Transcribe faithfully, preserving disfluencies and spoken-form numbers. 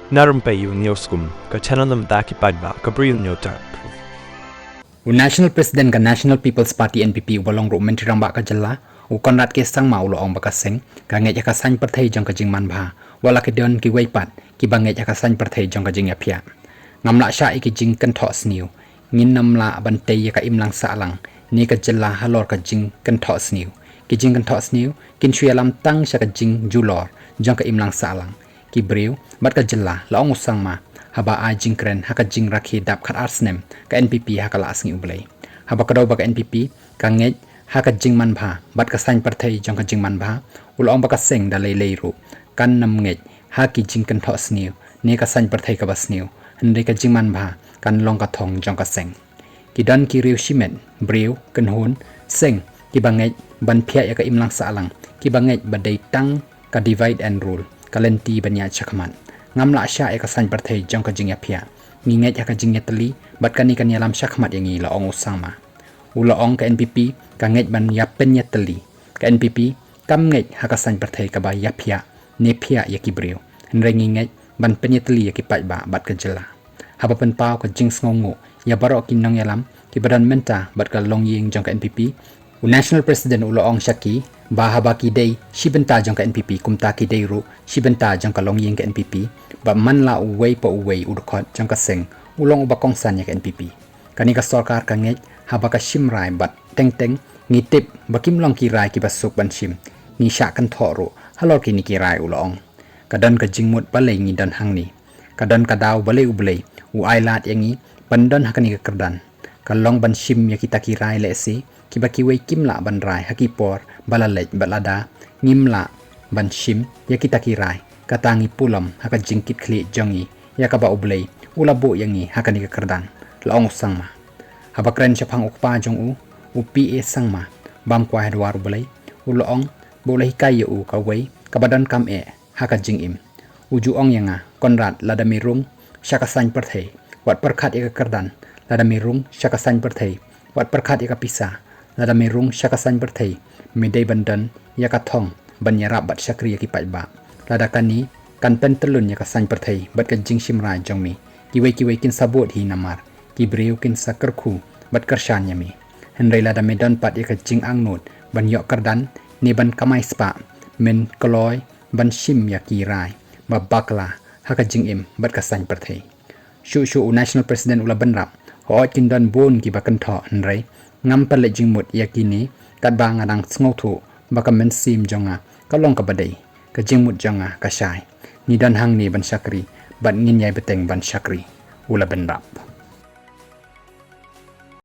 Narum pei u nyo skum ka channel nam ta ki paidbah ka bri u nyo tap. U National President ka National People's Party N P P uba long ruh Myntri Rangbah ka jylla, u Conrad K Sangma u la ong ba ka seng ka ngeit ha ka saiñ pyrthei jong ka jingmanbha, wat la ki don kiwei pat kiba ngeit ha ka saiñ pyrthei jong ka jingïaphiah. Ngam lah shah ïa ki jingkynthoh sniew. Ngin ym lah ban tei ïa ka imlang sahlang ne ka jylla halor ka jingkynthoh sniew. Ki jingkynthoh sniew kin shu ïalam tang sha ka jingjulor jong ka imlang sahlang. Ki briew bad ka jylla, la ong u Sangma, haba ai jingkren ha ka jingrakhe dap khatar snem ka N P P ha ka Lasngi U Blei. Haba kdew ba ka N P P ka ngeit ha ka jingmanbha bad ka saiñ pyrthei jong ka jingmanbha, u la ong ba ka seng da lei lei ruh kan ym ngeit ha ki jingkynthoh sniew ne ka saiñ pyrthei kaba sniew, hynrei ka jingmanbha kan long ka thong jong ka seng. Ki don ki riew shimet, briew, kynhun, seng kiba ngeit ban phiah ïa ka imlang sahlang, kiba ngeit ba dei tang ka divide and rule ka lynti ban ïaid shakhmat. Ngam lah shah ïa ka saiñ pyrthei jong ka jingïaphiah. Ngi ngeit ha ka jingïatylli bad kane kan ïalam shakhmat ïa ngi, la ong u Sangma. U la ong ka N P P ka ngeit ban ïapynïatylli. Ka N P P kam ngeit ha ka saiñ pyrthei kaba ïaphiah ne phiah ïa ki briew, hynrei ngi ngeit ban pynïatylli ïa ki paidbah bad ka jylla. Haba pynpaw ka jingsngewnguh ïa baroh ki nongïalam kiba don mynta bad ka longïing jong ka N P P, u National President u la ong sha ki ba haba ki dei shi bynta jong ka N P P, kumta ki dei ruh shi bynta jong ka longïing ka N P P, ba man la uwei pa uwei u dkhot jong ka seng u long uba kongsan ïa ka N P P. Kane ka sorkar ka ngeit haba ka shim rai bad teng teng ngi tip ba kim long ki rai kiba suk ban shim, ngi shah kynthoh ruh halor kine ki rai, u la ong. Ka don ka jingmut balei ngi don hangne. Ka don ka daw balei U Blei u ai lad ïa ngi ban don ha kane ka kyrdan. Ka long ban shim ïa kita ki rai lehse kiba kiwei kim lah ban rai ha ki por ba la leit bad lada ngim lah ban shim ïa kita ki rai, kata ngi pulom ha ka jingkitkhlieh jong ngi ïa kaba U Blei u la buh ïa ngi ha kane ka kyrdan, la ong u Sangma. Haba kren shaphang u kpa jong u, u P A Sangma, bam kwai ha dwar U Blei, u la ong ba u la hikai ïa u kawei kaba donkam eh ha ka jingim. U ju ong ïa nga, Conrad, lada me rung sha ka saiñ pyrthei, wat pyrkhat ïa ka kyrdan. Lada me rung sha ka saiñ pyrthei, wat pyrkhat ïa ka pisa. Lada me rung sha ka saiñ pyrthei, me dei ban don ïa ka thong ban ïarap bad shakri ïa ki paidbah. Lada kane kan pyntyllun ïa ka saiñ pyrthei bad ka jingshim rai jong me, kiwei kiwei kin sa bud hi namar ki briew kin sa kyrkhu bad kyrshan ïa me. Hynrei lada me don pat ïa ka jingangnud ban ïoh kyrdan ne ban kamai spah, men kloi ban shim ïa ki rai ba bakla ha ka jingim bad ka saiñ pyrthei. Shuh shuh u National President u la bynrap, hooid kin don bun kiba kynthoh, hynrei ngam pynleit jingmut ïa kine, katba nga dang sngewthuh ba ka mynsiem jong nga ka long kaba dei, ka jingmut jong nga ka shai. Ngi don hangne ban shakri bad ngin ïai bteng ban shakri, u la bynrap.